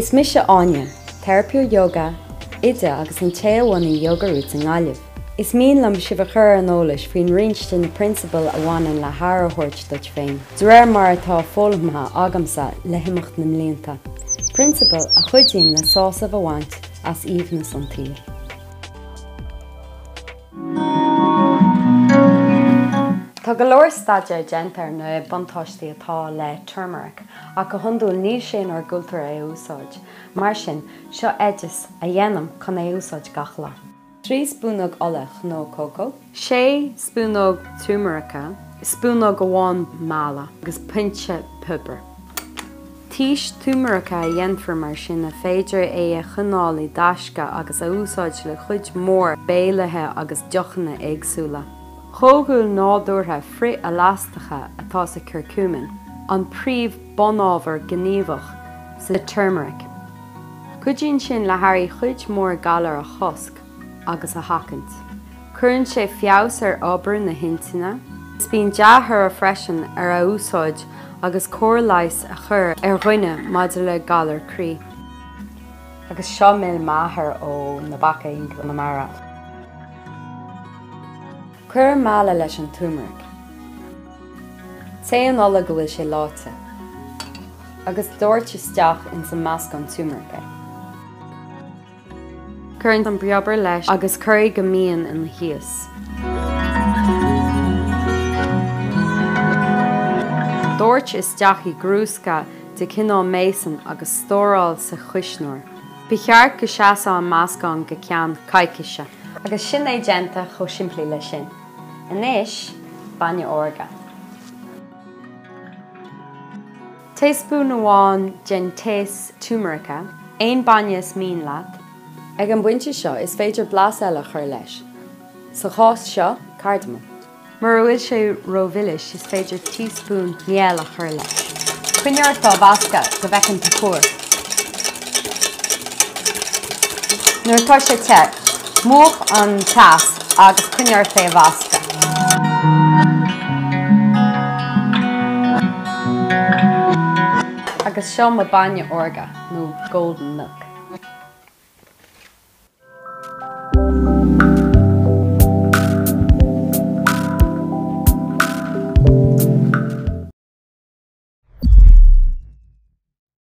Is mise Áine, teiripeoir ióga, oide agus an té a bhunaigh Yoga Roots i nGaillimh. Is mian liom sibh a chur ar an eolais faoin roinnt de na prionsabail a bhaineann le haire a thabhairt duit féin, de réir mar atá foghlamtha agamsa le himeacht na mblianta, prionsabail a chuidíonn le sásamh a bhaint as aoibhneas an tsaoil. Tá go leor staidéar déanta ar na buntáistí atá le turmeric, ach go hiondúil níl sé inár gcultúr é a úsáid. Mar sin, seo oideas a dhéanaim chun é a úsáid gach lá. 3 spúnóg ola chnó cócó. 6 spúnóg turmerice, spúnóg amháin meala agus pointe piobair. Taois turmerice a dhéanfar mar sin a féidir é a choinneáil i dtaisce agus a úsáid le cuid mhór béilithe agus deochanna éagsúla. Comhdhúil nádúrtha frith-athlastacha atá sa curcumin, an príomh bunábhar gníomhach sa turmeric. Cuidíonn sin le hairí chuid mhór galar a chosc agus a sheachaint. Cuireann sé feabhas ar obair na hintinne. Is bíonn dea-thoradh freisin ar a úsáid agus cóir leighis a chur ar dhuine maidir le galar croí. Agus seo mil m'athar ó na Bacaigh i gConamara. Cuir an meala leis an turmeric. Téigh an ola go bhfuil sé leáite agus doirt isteach ins an meascán turmeric é. Cuir an piobar leis agus corraigh go mín ina thíos. Doirt isteach i gcrúsca de chineál mason agus stóráil sa chuisneoir. Ba cheart go seasfadh an meascán go ceann coicíse. Agus sin é déanta chomh simplí le sin. Anois, bainne órga. Taespún amháin den taos turmerice, aon bainne is mian leat. Ag an bpointe seo is féidir blas eile a chur leis, sa chás seo, cardamam. Mura bhfuil sé rómhilis is féidir teaspoon miel a chur leis. Coinnigh ort á mheascadh go bhfeiceann tú fuar. Nuair atá sé te, múch an teas agus coinnigh ort é a mheascadh. Agus seo mo bainne órga, nó golden milk.